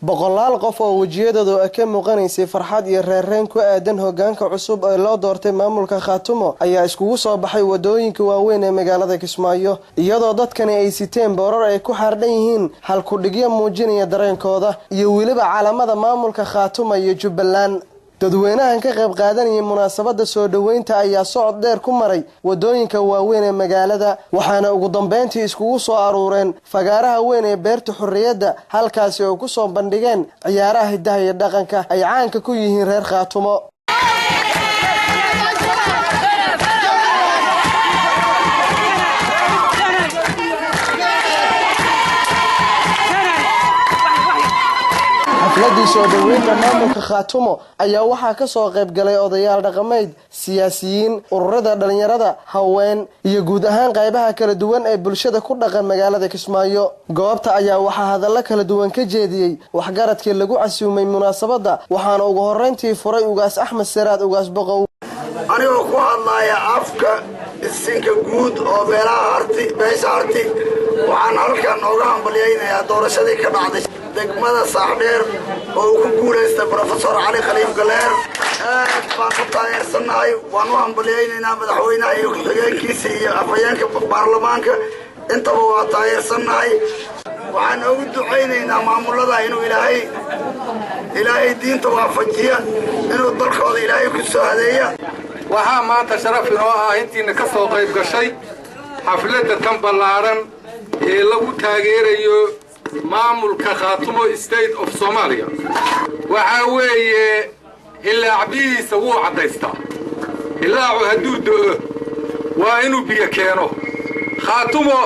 Boqolaal qof oo wejiyadoodu ay ka muuqanaysay farxad iyo reereen ku aadan hogaanka cusub ee loo doortay maamulka Khaatumo ayaa iskugu soo baxay wadooyinka waaweyn ee magaalada Kismaayo, iyadoo dadkani ay siteen boorar ay ku xardhan yihiin halkudhigyo muujinaya dareenkooda iyo weliba calamada maamulka Khaatumo iyo Jubbaland. Dadweynahan ka qayb qaadanayay munaasabada soo dhoweynta ayaa socod dheer ku maray wadooyinka waaweyn ee magaalada, waxaana ugu dambeyntii iskugu soo aruureen fagaaraha weyn ee Beerta Xorriyadda, halkaasi oo kusoo bandhigeen ciyaaraha hidaha iyo dhaqanka ay caanka ku yihiin reer Khaatumo. Xafladii soo dhoweynta maamulka Khaatumo ayaa waxaa ka soo qayb galay odayaal dhaqameed, siyaasiyiin, ururada dhalinyarada, haween iyo guud ahaan qaybaha kala duwan ee bulshada ku dhaqan magaalada Kismaayo. Goobta ayaa waxaa hadallo kala duwan ka jeediyey waxgaradkii lagu casuumay munaasabadda, waxaana ugu horreyntii furay Ugaas Axmed Siraad Ugaas Boqow. Anigoo ku hadlaaya afka isinka guud oo beelaha Harti, beesha Harti, waxaan halkan nooga hambalyaynayaa doorashadii ka dhacday degmada Saaxdheer oo uu ku guulaystay Brofesor Cali Khaliif Galeer. Aad baan u taageersannahay, waan u hambalyaynaynaa madaxweynaha iyo ku-xigeenkiisa iyo afhayeenka baarlamaanka, intaba waa taageersannahay. Waxaan ugu ducaynaynaa maamulada inuu Ilaahay diinta waafajiya, inuu dalkooda Ilaahay ku soo hadeeya. Waxaa maanta sharaf inoo ah intiina ka soo qayb gashay xafladda tan ballaaran ee lagu taageerayo maamulka Khaatumo State of Soomaaliya. Waxaa weeye, hilaacbihiisa wuu caddaystaa. Hilaacu hadduu do'o waa inuu biyo keeno. Khaatumo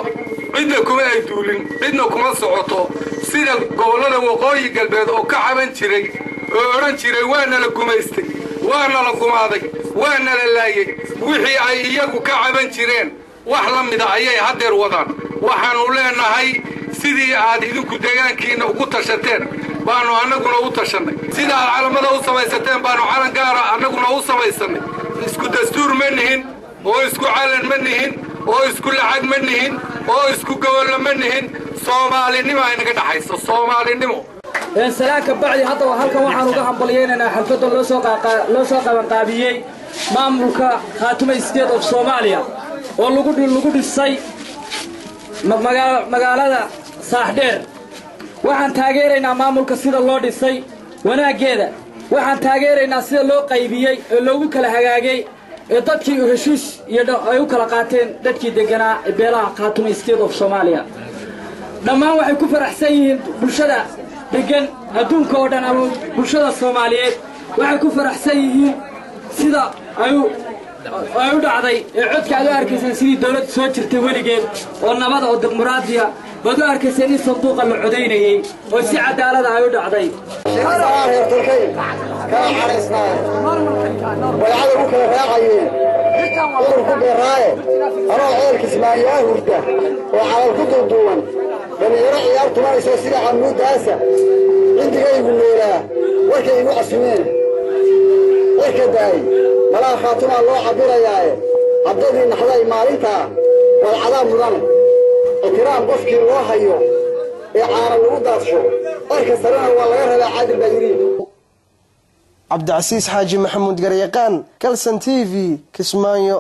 cidna kuma ay duulin, cidna kuma socoto, sida gobollada Waqooyi Galbeed oo ka caban jiray oo odhan jiray waana la gumaystay, waana la gumaaday, waana la laayey. Wixii ay iyagu ka caban jireen wax la mida ayay haddeer wadaan. Waxaannu leenahay, sidii aad idinku deegaankiinna ugu tashateen baannu annaguna u tashannay, sida aad calamada u samaysateen baannu calan gaara annaguna u samaysannay. Isku dastuur ma nihin, oo isku calan ma nihin, oo isku lacag ma nihin, oo isku gobollo ma nihin. Soomaalinimo ay naga dhaxayso, soomaalinimo. Salaan ka bacdi, haddaba halkan waxaan uga hambalyaynaynaa xalfadda loo soo qabanqaabiyey maamulka Khaatumo State of Soomaaliya oo lagu dhisay magaalada Saaxdheer. Waxaan taageeraynaa maamulka sida loo dhisay wanaaggeeda. Waxaan taageeraynaa sida loo qaybiyey ee loogu kala hagaagay ee dadkii heshiis iyo ay u kala qaateen dadkii deganaa beelaha Khaatumo State of Soomaaliya. Dhammaan waxay ku faraxsan yihiin bulshada degan adduunka oo dhan ama bulshada Soomaaliyeed, waxay ku faraxsan yihiin sida ay u dhacday ee codka aad u arkayseen, sidii dawladda soo jirtay weligeed oo nabada oo dimuqraadiya baad u arkayseen in sanduuqa la codaynayey oo si cadaalada ay u dhacday. Reer tolkay kala cadhaysnaaye, baycada u kala raacayeen, cudur ku beeraaye, anoo ceel Kismaayaa hurda oo calal ku duuduuban, dhallinyaro ciyaar tumanayso sida camuuddaasa cindigaygu noolaa, warkay igu casumeen warka daay malaha Khaatumaa loo cabbirayaaye. Cabdadii naxday maalintaa wadcadaa mudane, ixtiraam qofkii loo hayo ee caana lagu daadsho, warka sarena waa laga rabaa. Caadil baa yidhi. Cabdicasiis Xaaji Maxamuud Garyaqaan, Kalson TV, Kismaayo.